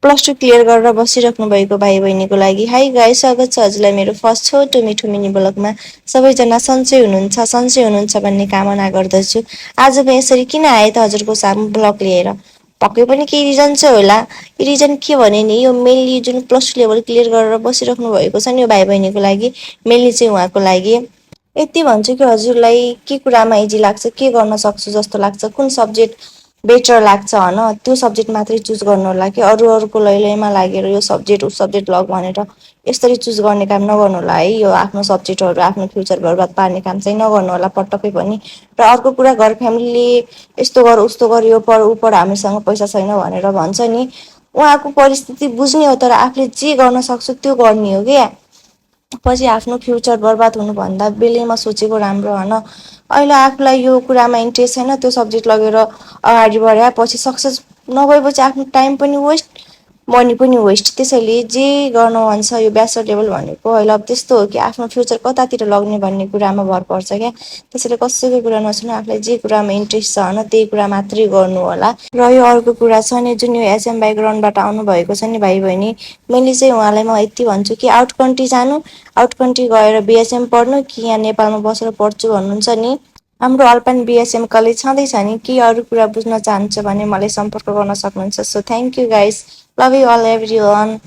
Plus two clear गरेर बसिराख्नु भएको भाइ बहिनीको लागि हाई गाइस, स्वागत छ हजुरलाई मेरो फर्स्ट छोटो मिठो मिनी ब्लगमा। सबैजना सन्चै हुनुहुन्छ भन्ने कामना गर्दछु। आज म यसरी किन आएँ त हजुरको सामु ब्लग लिएर? पक्कै पनि केही रिजन चाहिँ होला। रिजन के भने नि, यो मेनली जुन प्लस टू लेभल क्लियर गरेर बसिराख्नु भएको छ नि यो भाइ बहिनीको लागि, मेनली चाहिँ उहाँको लागि यति भन्छु कि हजुरलाई के कुरामा इजी लाग्छ, के गर्न सक्छु जस्तो लाग्छ, कुन सब्जेक्ट बेटर लाग्छ होइन, त्यो सब्जेक्ट मात्रै चुज गर्नु होला कि अरूको लैलैमा लागेर यो सब्जेक्ट उस सब्जेक्ट लग भनेर यसरी चुज गर्ने काम नगर्नु होला है। यो आफ्नो सब्जेक्टहरू आफ्नो फ्युचर बर्बाद पार्ने काम चाहिँ नगर्नु होला पटक्कै पनि। र अर्को कुरा, घर फ्यामिलीले यस्तो गर उस्तो गर, यो पढ ऊ पढ, हामीसँग पैसा छैन भनेर भन्छ नि, उहाँको परिस्थिति बुझ्ने हो तर आफूले जे गर्न सक्छु त्यो गर्ने हो क्या। पछि आफ्नो फ्युचर बर्बाद हुनुभन्दा बेलैमा सोचेको राम्रो होइन। अहिले आफूलाई यो कुरामा इन्ट्रेस्ट छैन, त्यो सब्जेक्ट लगेर अगाडि बढायो, पछि सक्सेस नभएपछि आफ्नो टाइम पनि वेस्ट, मनी पनि वेस्ट। त्यसैले जे गर्न मन छ, यो ब्याचलर लेभल भनेको अहिले अब त्यस्तो हो कि आफ्नो फ्युचर कतातिर लग्ने भन्ने कुरामा भर पर्छ क्या। त्यसैले कसैको कुरा नसुन्नु, आफूलाई जे कुरामा इन्ट्रेस्ट छ होइन त्यही कुरा मात्रै गर्नु होला। र यो अर्को कुरा छ नि, जुन यो एसएम ब्याकग्राउन्डबाट आउनुभएको छ नि भाइ बहिनी, मैले चाहिँ उहाँलाई म यति भन्छु कि आउट कन्ट्री जानु, आउट कन्ट्री गएर बिएसएम पढ्नु कि यहाँ नेपालमा बसेर पढ्छु भन्नुहुन्छ नि, हाम्रो अल्पाइन बिएसएम कलेज छँदैछ नि। के अरू कुरा बुझ्न चाहन्छ भने मलाई सम्पर्क गर्न सक्नुहुन्छ। So thank you guys, love you all every one.